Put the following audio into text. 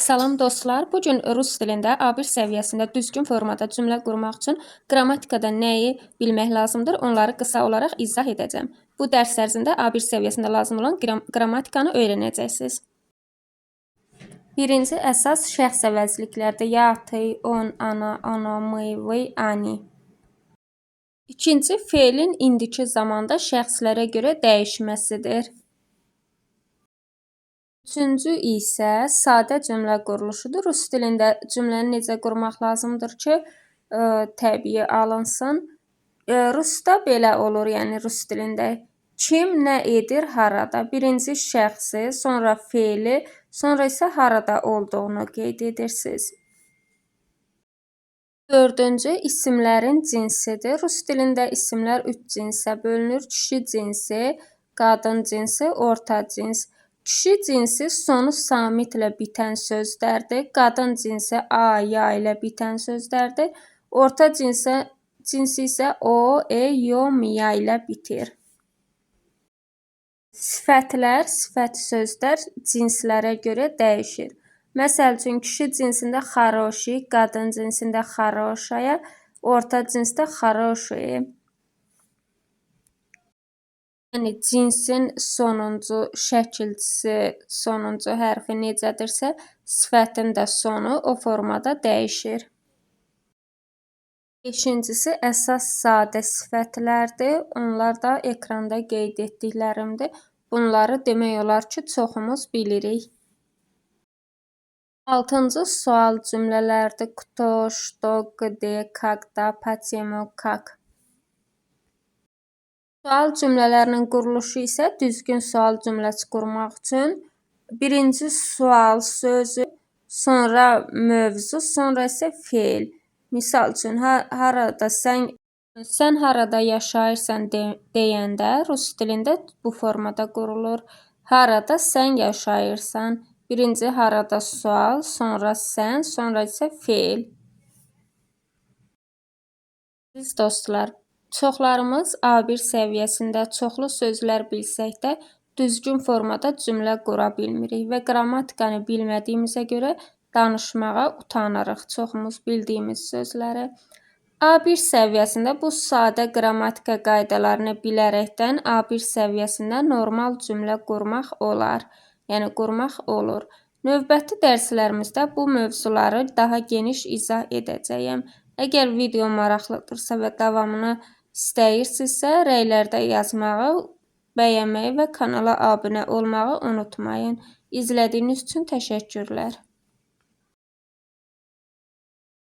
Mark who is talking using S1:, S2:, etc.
S1: Salam dostlar. Bu gün rus dilində A1 səviyyəsində düzgün formada cümlə qurmaq üçün qrammatikada nəyi bilmək lazımdır, onları qısa olaraq izah edəcəm. Bu dərs ərzində A1 səviyyəsində lazım olan qrammatikanı öyrənəcəksiniz. Birinci əsas şəxs əvəzliklərdir. Ya, ты, on, ana, ono, мы, вы, ani. İkinci, feilin indiki zamanda şəxslərə görə dəyişməsidir. Üçüncü isə sadə cümlə quruluşudur. Rus dilində cümləni necə qurmaq lazımdır ki, təbii alınsın. Rusda belə olur, yəni rus dilində kim nə edir, harada. Birinci şəxsi, sonra feili, sonra isə harada olduğunu qeyd edirsiniz. Dördüncü, isimlərin cinsidir. Rus dilində isimlər üç cinsə bölünür. Kişi cinsi, qadın cinsi, orta cins. Kişi cinsi sonu samitlə bitən sözlərdir. Qadın cinsi a, ya ilə bitən sözlərdir. Orta cinsi isə o, e, yo, miya ilə bitir. Sifətlər, sifət sözlər cinslərə görə dəyişir. Məsəl üçün, kişi cinsində xaroşi, qadın cinsində xaroşaya, orta cinsdə xaroşi. Yəni cinsin sonuncu şəkilçisi, sonuncu hərfi necədirsə, sifətin də sonu o formada dəyişir. Beşincisi əsas sadə sifətlərdir. Onlar da ekranda qeyd etdiklərimdir. Bunları demək olar ki, çoxumuz bilirik. Altıncı sual cümlələrdir. Кто, что, где, когда, почему, как. Sual cümlələrinin quruluşu isə düzgün sual cümləsi qurmaq üçün birinci sual sözü, sonra mövzu, sonra isə feil. Misal üçün, harada sən harada yaşayırsan deyəndə rus dilində bu formada qurulur. Harada sən yaşayırsan? Birinci harada sual, sonra sən, sonra isə feil. Əziz dostlar, çoxlarımız A1 səviyyəsində çoxlu sözlər bilsək də düzgün formada cümlə qura bilmirik və qrammatikanı bilmədiyimizə görə danışmağa utanırıq çoxumuz bildiyimiz sözləri. A1 səviyyəsində bu sadə qrammatika qaydalarını bilərəkdən A1 səviyyəsində normal cümlə qurmaq olar. Yəni qurmaq olur. Növbəti dərslərimizdə bu mövzuları daha geniş izah edəcəyəm. Əgər video maraqlıdırsa və davamını istəyirsinizsə, rəylərdə yazmağı, bəyənməyi və kanala abunə olmağı unutmayın. İzlədiyiniz üçün təşəkkürlər.